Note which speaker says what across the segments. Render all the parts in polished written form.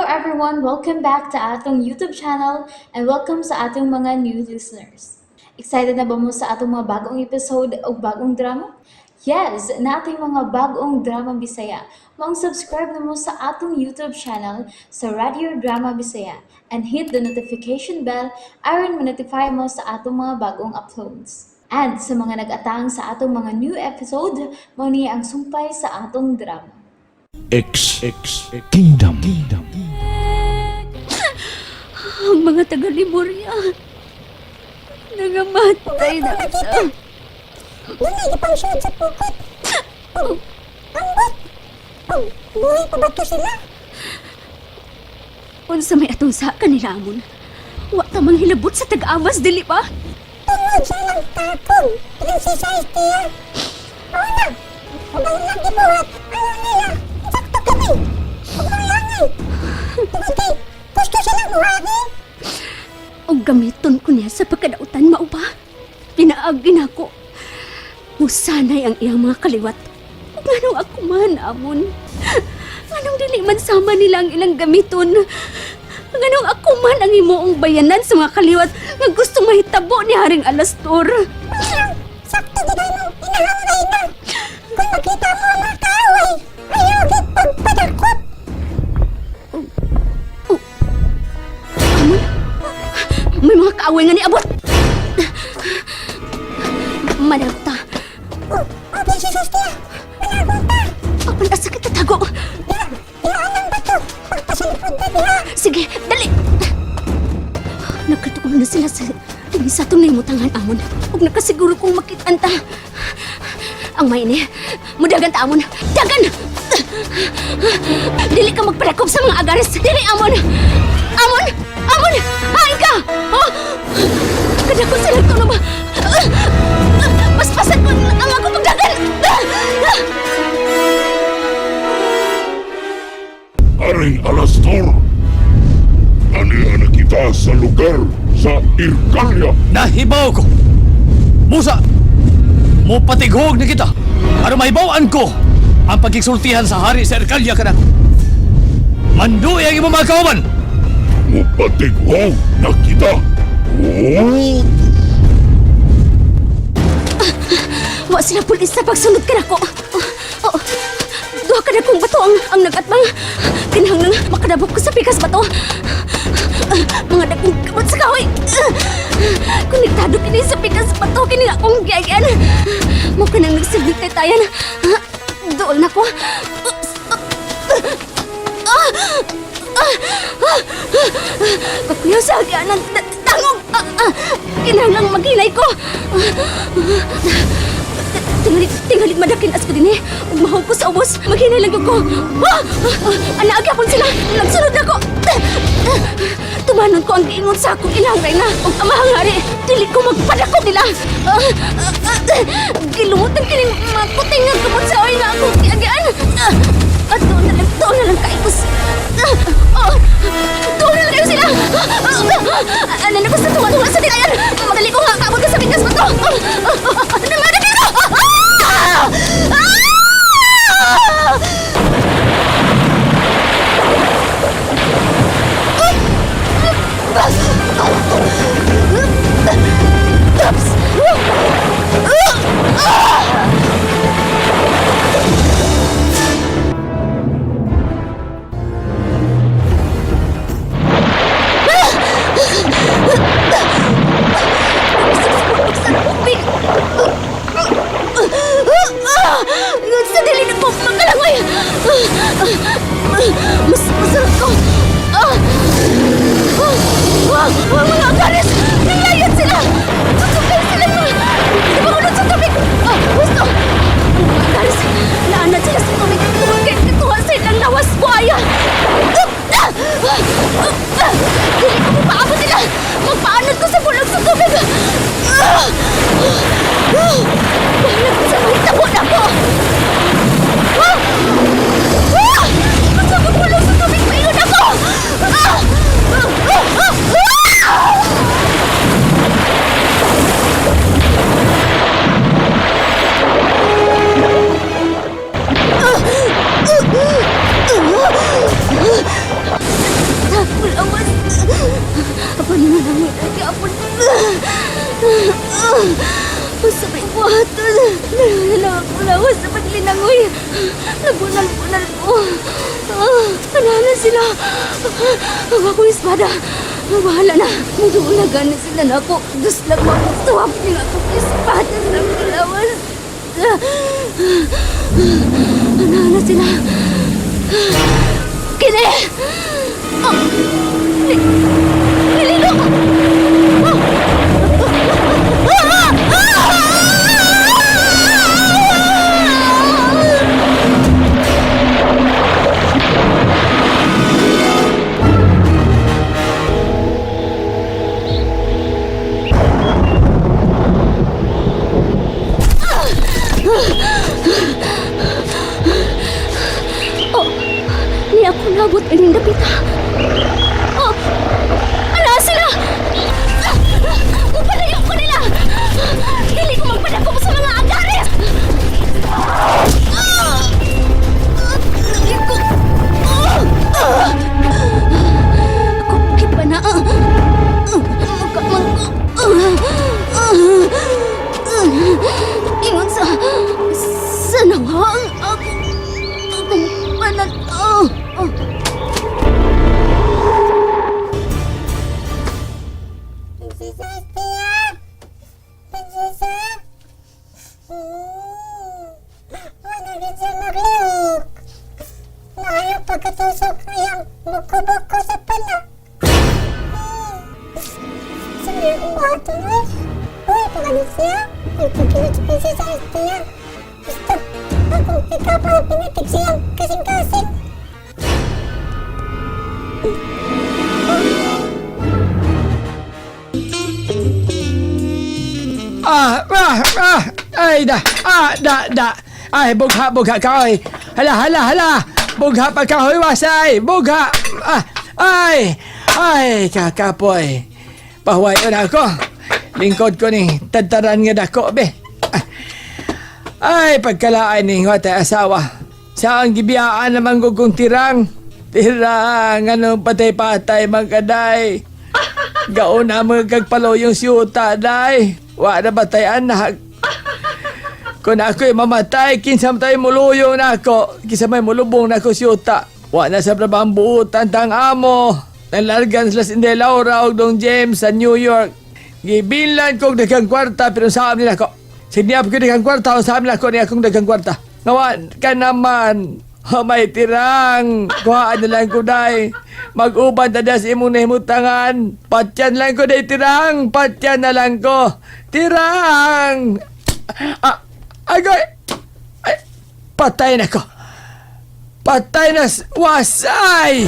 Speaker 1: Everyone! Welcome back to atong YouTube channel and welcome sa atong mga new listeners. Excited na ba mo sa atong mga bagong episode o bagong drama? Yes, nating mga bagong drama Bisaya. Maong subscribe na mo sa atong YouTube channel sa Radio Drama Bisaya and hit the notification bell aron ma-notify mo sa atong mga bagong uploads. And sa mga nag-atang sa atong mga new episode, mao ni ang sumpay sa atong drama.
Speaker 2: X X Kingdom. Kingdom.
Speaker 3: Ang mga taga-Lemuria. Nangamatay na sa.
Speaker 4: Dunay gipangsuod sa pukot. Oh, ambot. Oh, buhi pa ba to sila?
Speaker 3: Unsa may atong sa kanila amon. Wa ta manghilabot sa tag-awas, dili ba?
Speaker 4: Tungod sa ilang takong, Prinsesa Estia. Oo na, ug ang ilang gibuhat, ayaw nila. Sakto kami. Ug mga langay. Tungod kay, gusto sila muhagi.
Speaker 3: Og gamiton ko niya sa pagkadautan mao ba? Pinaagi nako. Musanay ang iyang mga kaliwat. Ug nganong ako man, amon? Nganong dili man sama nila ang ilang gamiton? Nganong ako man ang imuong bayanan sa mga kaliwat nga gusto mahitabo ni Haring Alastor?
Speaker 4: Parang, sakto gid ay mo, inahangay na. Kung makita mo ang mga kaaway, ayaw gid pagpadakot.
Speaker 3: Amon, may mga kaaway nga niabot. Managta.
Speaker 4: Oh, oh, Prinsesa Estia, managot ta.
Speaker 3: Apan asa kita tago?
Speaker 4: Diha, diha ang bato. Pagpasalipod na diha.
Speaker 3: Sige, dali! Nagkatuon na sila sa tingin sa atong naimutangan amon. Ug nakasiguro kong makitaan ta. Ang may ni, mudagan ta amon. Dagan! Dili ka magparakop sa mga agares. Dili amon! Amon! Amon! Hain ka! Oh! Kadako sila to na ba? Paspasan ko ang akong pagdagan!
Speaker 5: Haring Alastor! Aniya na kita sa lugar sa Irkalia.
Speaker 6: Nahibaw ko! Musa! Mupatighog na kita! Aron mahibaw-an ko ang pagkiksultihan sa hari sa Erkalya kanako. Manduy ang imong mga kauban!
Speaker 5: Mupatighog na kita. Oh!
Speaker 3: Wa sila pulis sa pagsunod kanako. Oh, oh. Duha ka na kong bato ang nagatbang. Kinahanglan makadabok ko sa pikas bato. Mga dakong kamot sa kahoy. Konektado kini sa pikas bato kini akong giagyan. Mo ka nang nagsilbing taytayan. Dool na ko. Kakuyaw sa agyanan. Tangog! Kinahanglang maghinay ko. Tingalig, tingalig madakin as ko din eh. Ug mahog ko sa ubos. Maghinay lang ko. Ah! Ah! Anaagi akong sila. Nagsunod ako. Tumanon ko ang giingon sa akong ilang na. Ug amahang hari, dili ko magpadakop nila. Ah! Ah! Ah! Gilumutan kining mga kuting nga kamot sa oy nga akong giagian. Ah! At doon na lang kaikos. Ah! Oh! Doon na lang kayo sila. Ano na ko sa tunga-tunga sa tinayan. Madali ko nga kaabot ko sa bigkas mo to. Nanganak ko! Ah! Ah! Sa tubig! Sa dili na ko makalangoy! Mas masarap ko! Ah! Ah! Ah! Mga agares! Nilayad sila! Susukay sila mga... Di ba sa tubig? Ah! Gusto! Ang mga agares! Naanad sila sa tubig! Tungod kay katuwa sa ilang lawas buhaya! Ah! Ah! Ah! Dili ko mapaabot sila! Magpaanod ko sa bulag sa tubig! Ah! Ah! Bahala ko sa mahitabo na ko! Ah! Ah! Basta magpulong sa tubig, maingon ako! Ah! Ah! Ah! Ah! Nabunal-bunal ko. Ah, Anana sila. Ang akong espada. Bahala na. Magduulagan na sila na ako. Gusto lang magustuhan yung akong espada sa kalawas. Anana sila. Kini! Oh! Nilino! Oh, Ni ako nabot ining dapita. Oh, ala sila! Upalayo ko nila! Dili ko magpadakop sa mga agares! Ah! Ah! Ako pa na. Kamang ko. Ingon sa sa nawang ako akong panan. Ah! Ah!
Speaker 4: Prinsesa Estia! Prinsesa! Wala rin siya maglihok. Naayo pagkatusok niyang buko-buko sa pala. Sabi akong buhaton eh. Uy, pagalit siya. Nagpagkilit si Prinsesa Estia. Basta, ako, ikaw pa ang pinatig siyang kasing-kasing.
Speaker 6: Ah, ah, ah, ay da, ah, da, da. Ay, bugha, bugha ka, oy. Hala, hala, hala. Bugha pa ka, hoy, wasay. Bugha. Ah, ay, ay, kakapoy. Pahuway na ako. Lingkod ko ni, tadtaran nga dako, be. Ah. Ay, pagkalaan ni watay asawa. Saan gibiyaan naman ko kung tirang? Tirang, anong patay-patay magkaday. Gaon na mga kagpalo yung siyuta, day. Wa na batay anak. Kung ako'y mamatay, kinsa man tayo muluyong na ako. Kinsa may mulubong na ako siyuta. Wa na sa prabang buutan tang amo. Nalargan sila si Inday Laura og Dong James sa New York. Gibilan kog daghang kwarta pero sa nila ko. Sinyap ko daghang kwarta, sa nila ko niya akong daghang kwarta. Ngawa ka naman. Ha, may tirang. Kuhaan na lang ko day. Mag-uban ta sa imong nahimutangan. Patyan lang ko day tirang. Patyan na lang ko. Tirang! Ah, agoy! Ay, patay na ko. Patay na wasay!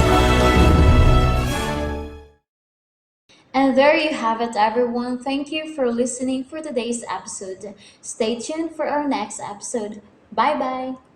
Speaker 1: And there you have it, everyone. Thank you for listening for today's episode. Stay tuned for our next episode. Bye bye.